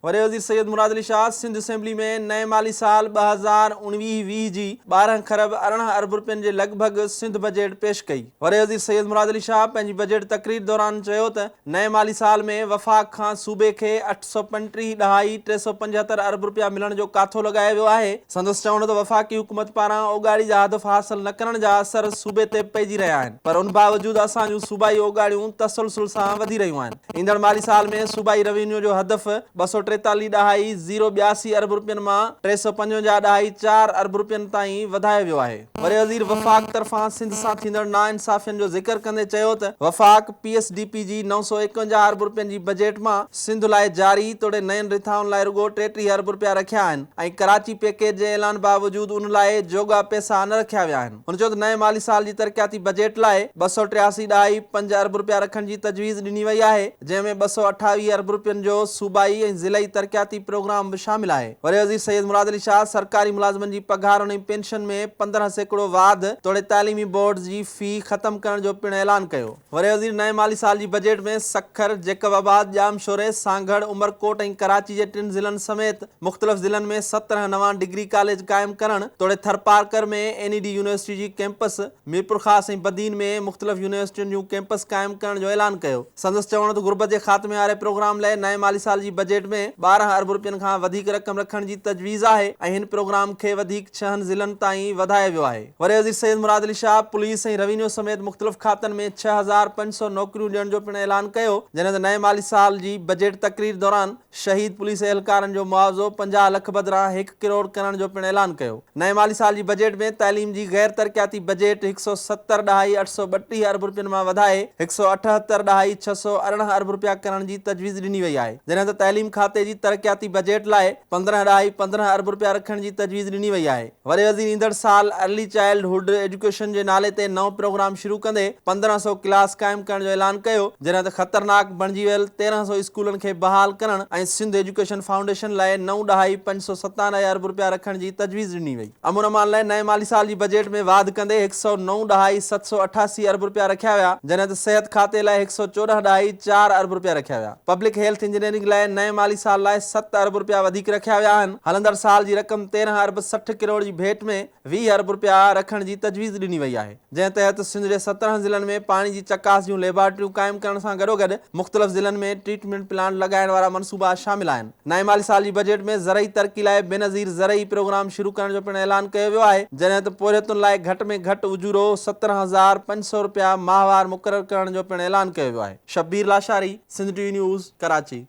وڏي وزير سيد مراد علي شاهه سنڌ اسيمبلي ۾ نئين مالي سال 2019 20 جي 12 کرب 18 ارب رپين جي لڳ ڀڳ سنڌ بجيٽ پيش ڪئي. وڏي وزير سيد مراد علي شاهه پنهنجي بجيٽ تقرير دوران چيو ته نئين مالي سال ۾ وفاق کان صوبي کي 835 ڏهائي 375 ارب رپيا ملڻ جو ڪاٿو لڳايو ويو آهي. سندس چوڻ هو ته وفاقي حڪومت پاران اوڳاڙي جا هدف حاصل نه ڪرڻ جا اثر صوبي تي پئجي رهيا آهن پر ان باوجود اسان جون صوبائي اوڳاڙيون تسلسل سان وڌي رهيون آهن. ايندڙ مالي سال ۾ صوبائي روينيو جو هدف 243 ڏهائي زيرو 82 ارب رپين مان 355 ڏهائي چار ارب رپين تائين وڌايو ويو آهي. وڏي وزير وفاق طرفان سنڌ سان ٿيندڙ ناانصافين جو ذڪر ڪندي چيو ته وفاق پي ايس ڊي پي جي 951 ارب رپين جي بجيٽ مان سنڌ لاء جاري توڙي نين رٿائن لاء رڳو 33 ارب رپيا رکيا آهن ۽ ڪراچي پيڪيج جي اعلان باوجود ان لاء جوڳا پئسا نه رکيا ويا آهن. هن چيو ته نئين مالي سال جي ترقياتي بجيٽ لاء 283 ڏهائي پنج ارب رپيا رکڻ جي تجويز ڏني وئي آهي، جنهن ۾ 228 ارب رپين جو صوبائي ۽ ضلعي ترقياتي پروگرام به شامل آهي. وڏي وزير سيد مراد علي شاهه سرڪاري ملازمن جي پگهارن ۽ پينشن ۾ 15% واڌ توڙي تعليمي بورڊز جي في ختم ڪرڻ جو پڻ اعلان ڪيو. وڏي وزير نئين مالي سال جي بجيٽ ۾ سکر، جيڪب آباد، ڄامشوري، سانگهڙ، عمرڪوٽ ۽ ڪراچي جي ٽن ضلعن سميت مختلف ضلعن ۾ 17 نوان ڊگري ڪاليج قائم ڪرڻ توڙي ٿرپارڪر ۾ اين اي ڊي يونيورسٽي جي ڪئمپس، ميرپورخاص ۽ بدين ۾ مختلف يونيورسٽين جون ڪئمپس قائم ڪرڻ جو اعلان ڪيو. سندس چوڻ هو ته غربت جي خاتمي واري پروگرام لاء نئين مالي سال جي بجيٽ ۾ 12 ارب رپين کان وڌيڪ رقم رکڻ جي تجويز آهي ۽ هن پروگرام کي وڌيڪ ڇهن ضلعن تائين وڌايو ويو آهي. وڏي وزير سيد مراد علي شاهه پوليس ۽ روينيو سميت مختلف کاتن ۾ 6500 نوڪريون ڏيڻ جو پڻ اعلان ڪيو، جڏهن ته نئين مالي سال جي بجيٽ تقرير دوران شهيد پوليس اهلڪارن جو معاوضو 50 لک بدران هڪ ڪروڙ ڪرڻ جو پڻ اعلان ڪيو. نئين مالي سال جي بجيٽ ۾ تعليم جي غير ترقياتي بجيٽ هڪ سئو ستر ڏهائي اٺ سئو ٻٽيهه ارب رپين مان وڌائي هڪ سئو اٺهتر ڏهائي ڇهه سئو 18 ارب رپيا ڪرڻ جي تجويز ڏني وئي آهي، جڏهن ته تعليم کاتي جي ترقياتي بجيٽ لاء 15 ڏهائي 15 ارب رپيا رکڻ جي تجويز ڏني وئي آهي. وڏي وزير ايندڙ سال ارلي چائلڊ هوڊ ايجوڪيشن جي نالي تي نئون پروگرام شروع ڪندي 1500 ڪلاس قائم ڪرڻ جو اعلان ڪيو، جڏهن ته خطرناڪ بڻجي ويل 1300 اسڪولن کي بحال ڪرڻ ۽ سنڌ ايجوڪيشن فائونڊيشن لاء نو ڏهائي پنج سئو ستانوي ارب رپيا رکڻ جي تجويز ڏني وئي. امن امان لاء نئين مالي سال جي بجيٽ ۾ واڌ ڪندي هڪ سئو نو ڏهائي ست سئو 88 ارب رپيا رکيا ويا، جڏهن ته صحت کاتي لاء هڪ سئو 14 ڏهائي چار ارب رپيا رکيا ويا. پبلڪ هيلٿ انجنيئرنگ لاء نئين مالي سال لاء ست ارب رپيا وڌيڪ رکيا ويا آهن، هلندڙ سال جي رقم 13 ارب 60 ڪروڙ جي ڀيٽ ۾ 20 ارب رپيا رکڻ جي تجويز ڏني وئي آهي، جنهن تحت سنڌ جي 17 ضلعن ۾ پاڻي جي چڪاس جون ليبارٽريون قائم ڪرڻ سان گڏوگڏ مختلف ضلعن ۾ ٽريٽمينٽ پلانٽ لڳائڻ وارا منصوبا شامل آهن. نئين مالي سال جي بجيٽ ۾ زرعي ترقي لاء بينظير زرعي پروگرام شروع ڪرڻ جو پڻ اعلان ڪيو ويو آهي، جڏهن ته پورهيتن لاء گهٽ ۾ گهٽ اجورو 17,500 رپيا ماهوار مقرر ڪرڻ جو پڻ اعلان ڪيو ويو آهي. Shabbir Lashari, Sindh T V news, Karachi.